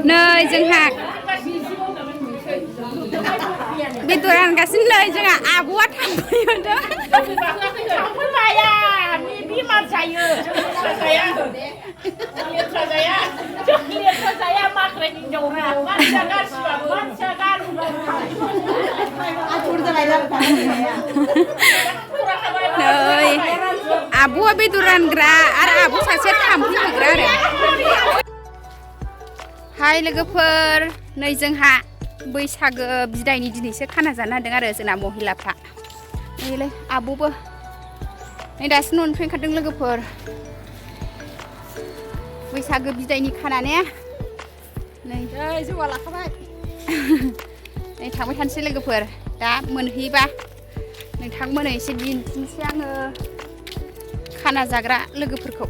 नै जोंहा बेदर रानगासिनो नै जोंहा आब'आ थांफैदों थांफैबाया बेमार जायो लेथ्रा जाया माख्राय हिनजावना मानसिया गारसिबाबो मानसिया गारसिबाबो नै आब'आ बेदर रानग्रा आरो आब' सासेया थाम्फै होग्रा आरो हाय लोगोफोर नै जोंहा बैसागो बिदायनि दिनैसो खाना जानो हादों आरो जोंना महिलाफ्रा नैलै आब'बो नै दासो न'निफ्राय ओंखारदों लोगोफोर बैसागो बिदायनि खाना ने नै जौआ लाखाबाय नै थांबाय थानोसै लोगोफोर दा मोनहैबा नोंथांमोननो एसे दिन्थिनोसै आङो खाना जाग्रा लोगोफोरखौ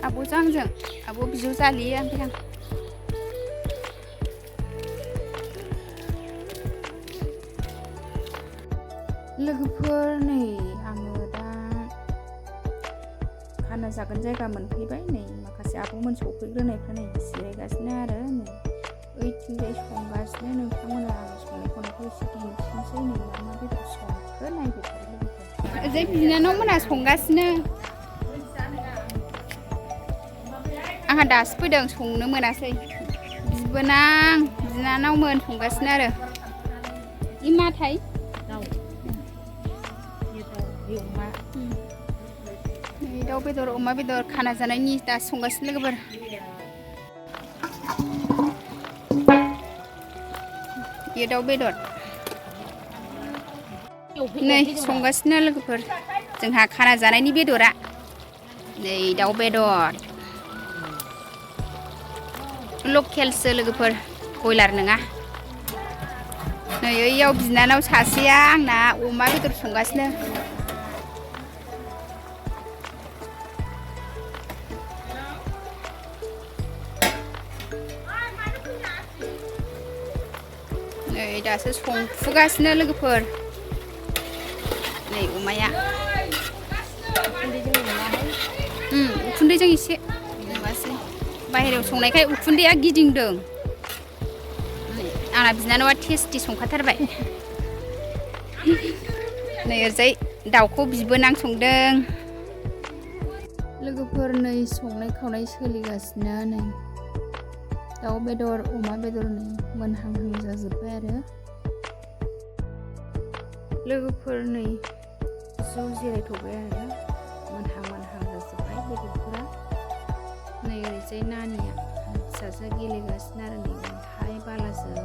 आब'जों आंजों आब' बिजौ जालियो ओमफ्राय आं लोगोफोर नै आङो दा खाना जागोन जायगा मोनफैबाय नै माखासे आब'मोन सफैग्रोनायफ्रा नै जिरायगासिनो आरो नै ओइथिंजाय संगासिनो नोंथांमोना आं संनायखौ एसे दिन्थिनोसै नै मा मा बेदर संखो नायबाय थायो लोगोफोर ओजै बिनानावमोना संगासिनो आंहा दासो फैदों संनो मोनासै बिनानावमोन संगासिनो आरो इ माथाय दाउ बेदर अमा बेदर खाना जानायनि दासो संगासिनो लोगोफोर बे दाउ बेदर नै संगासिनो लोगोफोर जोंहा खाना जानायनि बेदरा नै दाउ बेदर लकेलसो लोगोफोर बयलार नङा नै ओइयाव बिनानाव सासेया आंना अमा बेदर संगासिनो नै दासो संफुगासिनो लोगोफोर नै अमाया उखुन्दैजों एसे माबासै बाहेरायाव संनायखाय उखुन्दैया गिदिंदों आंना बिनानावा टेस्टि संखाथारबाय नै ओरैजाय दाउखौ बिबोनां संदों लोगोफोर नै संनाय खावनाय सोलिगासिनो नै दाउ बेदर अमा बेदर नै मोनहांहां जाजोब्बाय आरो लोगोफोर नै ज' जिरायथ'बाय आरो मोनहां जाजोब्बाय बेदरफोरा नै ओरैजाय नानिया फिसाजोआ गेलेगासिनो आरो नै अन्थाइ बालाजों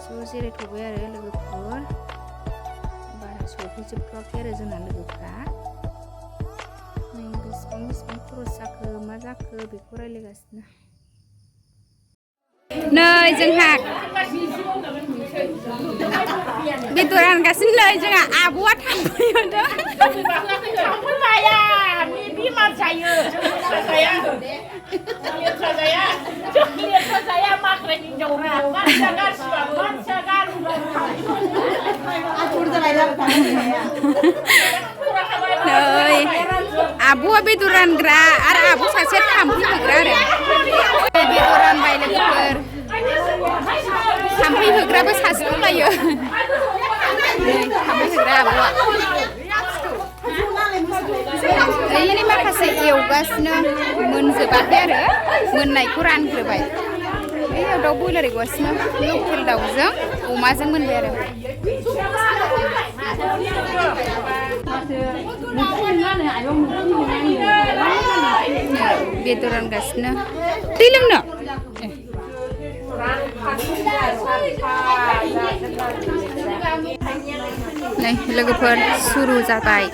ज' जिरायथ'बाय आरो लोगोफोर बारा सफैजोबथ'वाखै आरो जोंना लोगोफ्रा नै बेसेबां खरस जाखो मा जाखो बेखौ रायलायगासिनो नै जोंहा बेदर रानगासिनो नै जोंहा आब'आ थांफैदों थांफैबाया बेमार जायो लेथ्रा जाया माख्राय हिनजावना मानसिया गारसिबाबो मानसिया गारसिबाबो नै आब'आ बेदर रानग्रा आरो आब' सासेया थाम्फै होग्रा आरो बेदर रानबाय लोगोफोर थाम्फै होग्राबो सासे दंलायो थाम्फै होग्रा आब'आ ओइनै माखासे एवगासिनो मोनजोबाखै आरो मोननायखौ रानग्रोबाय ओइयाव दाउ बयलार एवगासिनो लकेल दाउजों अमाजों मोनबाय आरो बेदर रानगासिनो दै लोंनो नै लोगोफोर सुरु जाबाय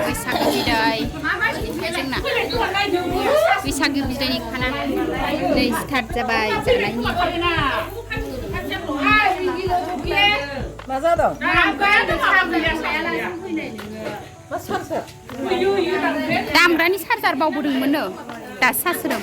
बैसागो बिदाय जोंना बैसागो बिदायनि खाना नै स्टार्ट जाबाय जानायनि मा जादों? मा सार्जार? दामग्रानि चार्जार बावबोदोंमोननो दासो चार्ज होदों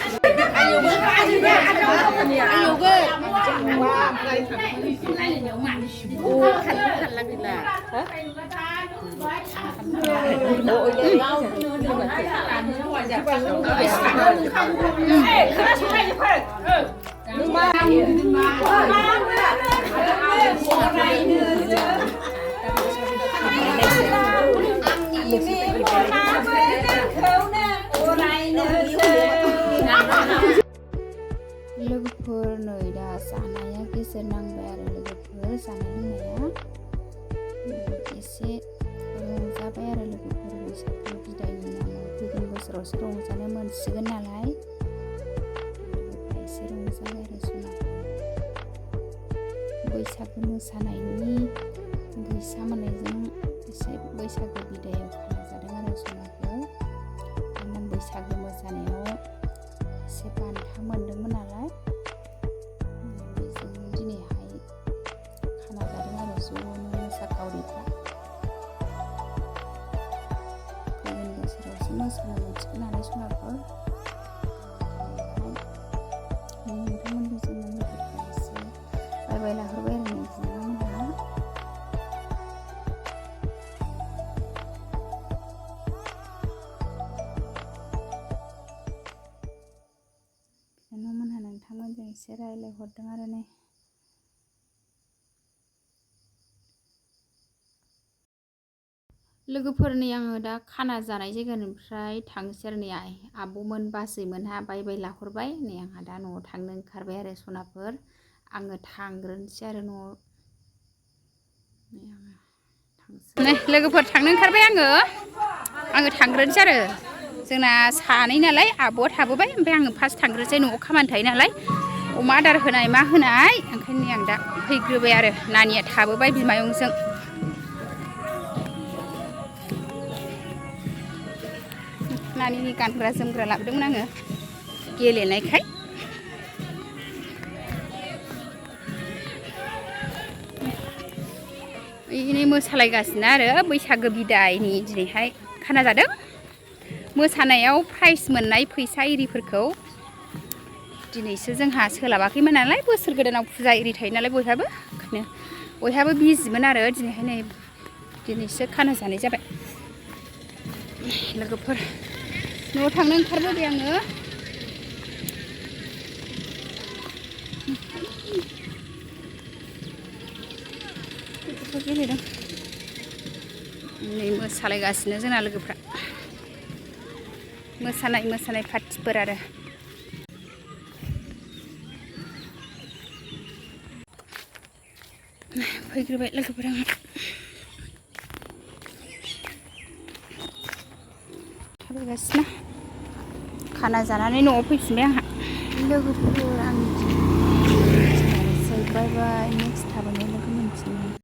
लोगोफोर नै दा जानाया गेजेर नांबाय आरो लोगोफोर जानाय लोंनाया एसे रंजाबाय आरो लोगोफोर बैसागु बिदायनि नामाव फैगोन बोसोरावसो रंजानो मोनसिगोन नालाय एसे रंजाबाय आरो जुनारफोर बैसागु मोसानायनि गैसा मोननायजों एसे बैसागु बिदायाव खाना जादों आरो जुनारफोर बैसागु मोसानायाव एसे बान्था मोनदोंमोन नालाय बेजों दिनैहाय खाना जादों आरो ज'नो मोसाखावरिफ्रा फैगोन बोसोरावसो मोसानो मोनसिगोन नालाय जुनारफोर नोंथांमोनखौ जोङो लोगोफोरा एसे बाय लाहरबाय आरो नोंथांमोनहा नोंथांमोनजों एसे रायज्लायहरदों आरो नै लोगोफोरनि आङो दा खाना जानाय जायगानिफ्राय थांसै आरो नै आब'मोन बाजैमोनहा बाय लाहरबाय नै आंहा दा न'आव थांनो ओंखारबाय आरो सनाफोर आङो थांग्रोनोसै आरो न'आव नै लोगोफोर थांनो ओंखारबाय आङो थांग्रोनोसै आरो जोंना सानै नालाय आब'आ थाबोबाय ओमफ्राय आङो फार्स्ट थांग्रोसै न'आव खामानि थायो नालाय अमा आदार होनाय मा होनाय ओंखायनो आं दा फैग्रोबाय आरो नानिया थाबोबाय बिमायंजों नानिनि गानग्रा जोमग्रा लाबोदोंमोन आङो गेलेनायखाय बिदिनो मोसालायगासिनो आरो बैसागो बिदायनि दिनैहाय खाना जादों मोसानायाव प्राइज मोननाय फैसा इरिफोरखौ दिनैसो जोंहा सोलाबाखैमोन नालाय बोसोर गोदानाव फुजा इरि थायो नालाय बयहाबो ओंखायनो बयहाबो बिजिमोन आरो दिनैहाय नै दिनैसो खाना जानाय जाबाय लोगोफोर न'आव थांनो ओंखारबोबाय आङो गथ'फोर गेलेदों नै मोसालायगासिनो जोंना लोगोफ्रा मोसानाय पार्टिफोर आरो फैग्रोबाय लोगोफोर आंहा थाबायगासिनो खाना जानानै न'आव फैफिनबाय आंहा लोगोफोर आंनि बाय बाय नेक्स्ट थाबाय